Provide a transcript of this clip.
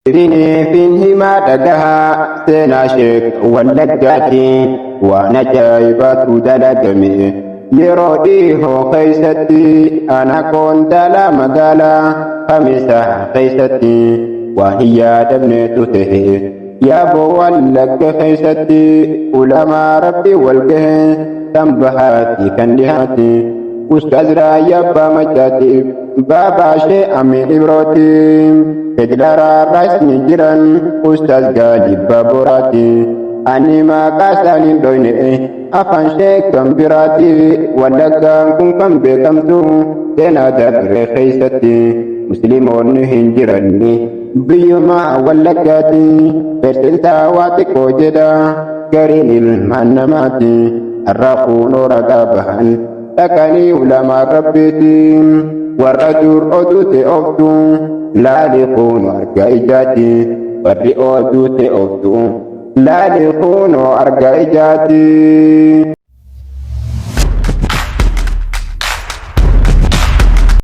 Isiniifin himaa dhagahaa seenaa Sheek Wallaggaati. Waan ajaa'ibaatu dalagame yeroo dhihoo keessatti ana Qondaalaa magaalaa Kamisaa keessatti waan hin yaadamnetu ta'e. Yaaboo Wallagga keessatti ulamaa Rabbii wal gahe kan bahaati kan dhihaati. Ustaaz Raayyaa Abbaa Maccaatiif Baabaa Shee Amiin Ibrooti. Federaarraas ni jiran Ustaaz Gaalii Baaboraati. Ani maqaa isaanii hin dhoyne afaan shee kan biraati. Wallaggaan kun kan beekamtu seenaa dabre keessatti musliimoonni hin jiranni biyyuma Wallaggaati. Beeksisaa waa xiqqoo jedha gariin ilmaan namaati. Har'a kunoo ragaa bahan dhaqanii ulamaa Rabbiiti. Warra dur oduu ta'e ooftu laali kunoo argaa ijaati. Warri oduu ta'e ooftu laali kunoo argaa ijaati.